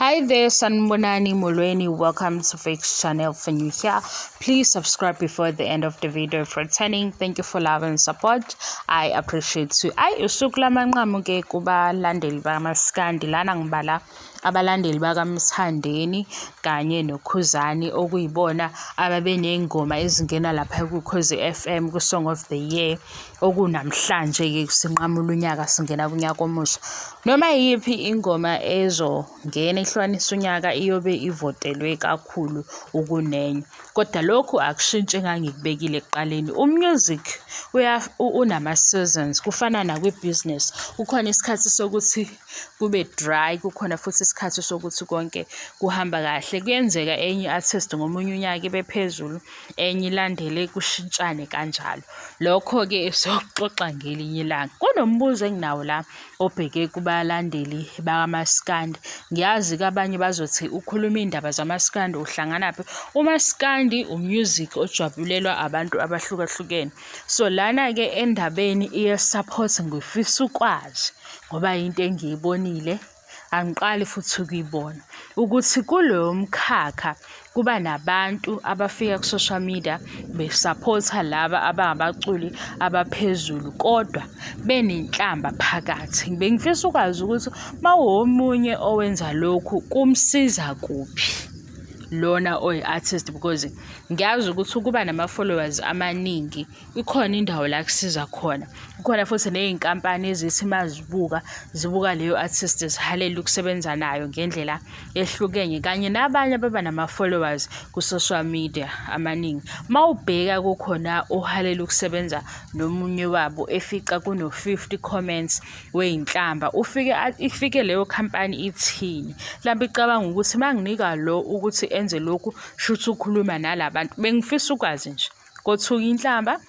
Hi there, Sanibonani Molweni. Welcome to Fix Channel. For new here, please subscribe before the end of the video. For returning, thank you for love and support. I appreciate you. Ayi, usuku lamanqamu ke kubalandeli bakaMaskandi. Lana ngibala abalandeli bakaMthandeni kanye noKhuzani, okuyibona ababeney'ngoma ezingena lapha kuKhozi FM ku-Song of the Year, okunamhlanje-ke sinqamula unyaka, singena kunyaka omusha. Noma yiyiphi ingoma ezongena ihlukanisa unyaka iyobe ivotelwe kakhulu ukunenye. Kodwa lokhu akushintshi engangikubekile ekuqaleni. U-music unama-seasons, kufana nakwi-business. Kukhona isikhathi sokuthi kube dry, kukhona futhi isikhathi sokuthi konke kuhamba kahle. Kuyenzeka enye i-artist ngomunye unyaka ibe phezulu, enye ilandele, kushintshane kanjalo. Lokho-ke siyokuxoxa ngelinye ilanga. Kunombuzo enginawo la obheke kubalandeli bakamaskandi. Ngiyazi-ke abanye bazothi ukhuluma iy'ndaba zamaskandi, uhlanganaphi? Umaskandi u-music ojabulelwa abantu abahlukahlukene. So lana-ke endabeni ye-support ngifisa ukwazi, ngoba yinto engiyibonile, angiqali futhi ukuyibona, ukuthi kuloyo mkhakha kuba nabantu abafika ku-social media besaphotha laba abangabaculi abaphezulu kodwa benenhlamba phakathi. Bengifisa ukwazi ukuthi uma uwomunye owenza lokhu kumsiza kuphi lona oyi-artist, because ngiyazi ukuthi ukuba nama-followers amaningi ikhona indawo la kusiza khona. Kukhona futhi ney'nkampani ezithi mazibuka zibuka leyo artist zihalele ukusebenza nayo ngendlela ehlukene, kanye nabanye ababa nama-followers ku-social media amaningi. Mawubheka kukhona ohalela ukusebenza nomunye wabo, efica kuno-50 comments wey'nhlamba, ufike ifike leyo khampani ithini? Mhlampe icabanga ukuthi uma nginika lo ukuthi enze lokhu, shuthi ukhuluma nala bantu. Bengifisa ukwazi nje, kothuka inhlamba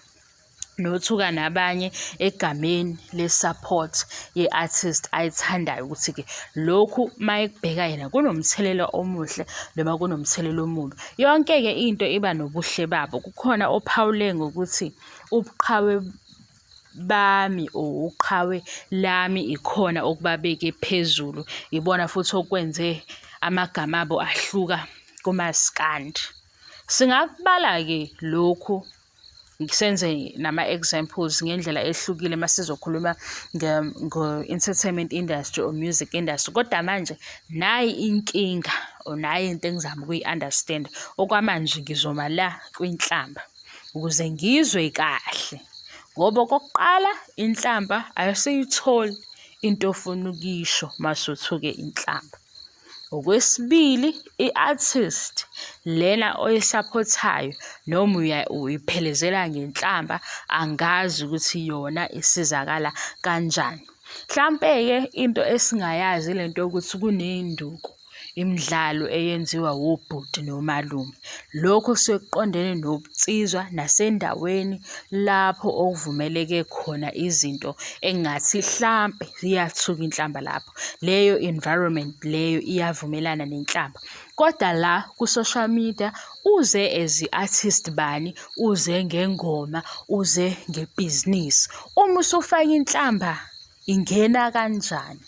nothuka nabanye egameni le-support ye-artist ayithandayo, ukuthi-ke lokhu uma ekubheka yena kunomthelela omuhle noma kunomthelela omubi. Yonke-ke into iba nobuhle babo. Kukhona ophawule ngokuthi ubuqhawe bami or uqhawe lami ikhona okubabeke phezulu, ibona futhi okwenze amagama abo ahluka kumaskandi. Singakubala-ke lokhu, senze nama-examples ngendlela ehlukile uma sizokhuluma ngo-entertainment industry or music industry. Kodwa manje nayi inkinga or nayi into engizama ukuyi-understand. Okwamanje ngizoma la kwinhlamba ukuze ngizwe kahle, ngoba okokuqala inhlamba ayisiyitholi into ofuna ukuyisho mase uthuke inhlamba. Okwesibili, i-artist lena oyisaphothayo noma uyiphelezela ngenhlamba, angazi ukuthi yona isizakala kanjani. Hlampe-ke into esingayazi ilento yokuthi kuney'nduku, imidlalo eyenziwa wobhuti nomalume. Lokho kusuke kuqondene nobunsizwa nasendaweni lapho okuvumeleke khona izinto engathi hlampe iyathuka inhlamba lapho. Leyo environment leyo iyavumelana nenhlamba. Kodwa la ku-social media uze as i-artist bani, uze ngengoma, uze ngebhizinisi. Uma usufaka inhlamba ingena kanjani?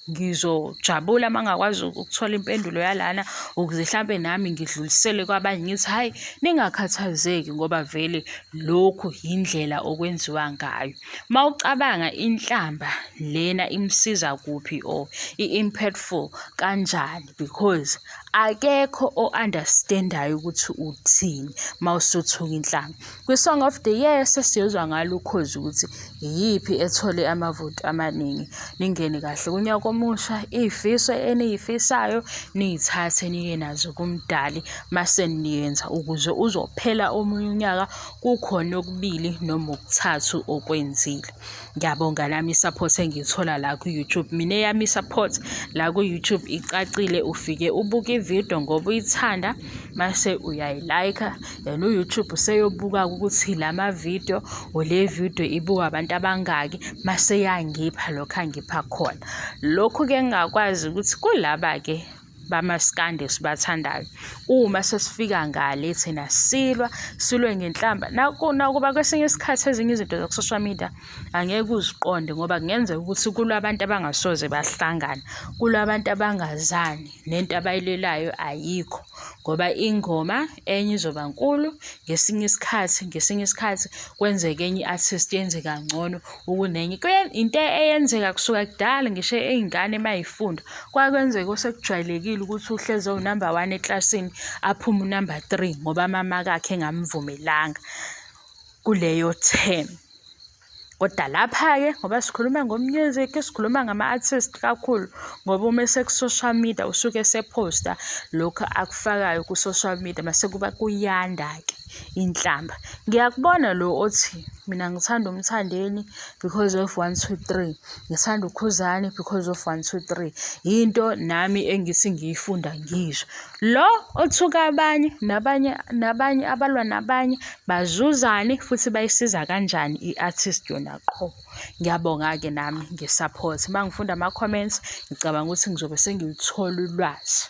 Ngizojabula uma ngingakwazi ukuthola impendulo yalana ukuze hlampe nami ngidlulisele kwabanye ngithi hhayi, ningakhathazeki ngoba vele lokhu yindlela okwenziwa ngayo. Uma ucabanga inhlamba lena imsiza kuphi or i-impactful kanjani, because akekho o-understand-ayo ukuthi uthini uma usuthuka inhlamba. Kwi-Song of the Year sesiyozwa ngalo Ukhozi ukuthi iyiphi ethole amavoti amaningi. Ningene kahle kunyaka omusha, iy'fiso eniy'fisayo niy'thathe niye nazo kuMdali mase niyenza ukuze uzophela omunye unyaka kukhona okubili noma okuthathu okwenzile. Ngiyabonga nami i-support engiyithola la ku-YouTube. Mina eyami i-support la ku-YouTube icacile, ufike ubuke ividiyo ngoba uyithanda mase uyayi-like-a, then u-YouTube useyobuka ukuthi lama vidiyo or le vidiyo ibukwa abantu abangaki, mase eyangipha lokhu angipha khona. Lokhu-ke ngingakwazi ukuthi kulaba-ke bamaskandi esibathandayo. Uma sesifika ngale thina silwa, silwe ngenhlamba. Nakuba kwesinye isikhathi ezinye izinto zaku-social media angeke uziqonde ngoba kungenzeka ukuthi kulwa abantu abangasoze bahlangana, kulwa abantu abangazani nento abayilwelayo ayikho ngoba ingoma enye izoba nkulu ngesinye isikhathi, ngesinye isikhathi kwenzeke enye i-artist yenze kangcono ukunenye. Into eyenzeka kusuka kudala ngisho iy'ngane uma y'funda, kwake kwenzeka osekujwayelekile ukuthi uhlezi ewunamba one eklasini aphume unamba three ngoba amamaki akhe engamvumelanga kuleyo term. Kodwa lapha-ke ngoba sikhuluma ngo-music, sikhuluma ngama-artist kakhulu ngoba uma eseku-social media usuke esephosta lokhu akufakayo ku-social media mase kuba kuyanda-ke inhlamba. Ngiyakubona lo othi mina ngithanda uMthandeni because of one, two, three, ngithanda uKhuzani because of one, two, three. Yinto nami engithi ngiyifunda ngizwa. Lo othuka abanye nabanye nabanye abalwa nabanye bazuzani futhi bayisiza kanjani i-artist yona qho. Ngiyabonga-ke nami nge-support. Uma ngifunda ama-comments ngicabanga ukuthi ngizobe sengiluthola ulwazi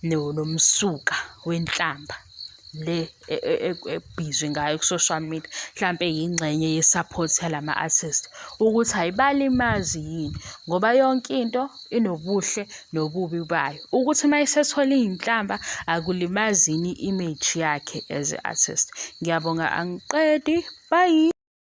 nomsuka wenhlamba le ebhizi ngayo ku-social media, hlampe yingxenye ye-support yalama-artist ukuthi ayibalimazi yini ngoba yonke into inobuhle nobubi bayo. Ukuthi uma esethola iy'nhlamba akulimazi yini i-image yakhe as a-artist. Ngiyabonga angiqedi, bye.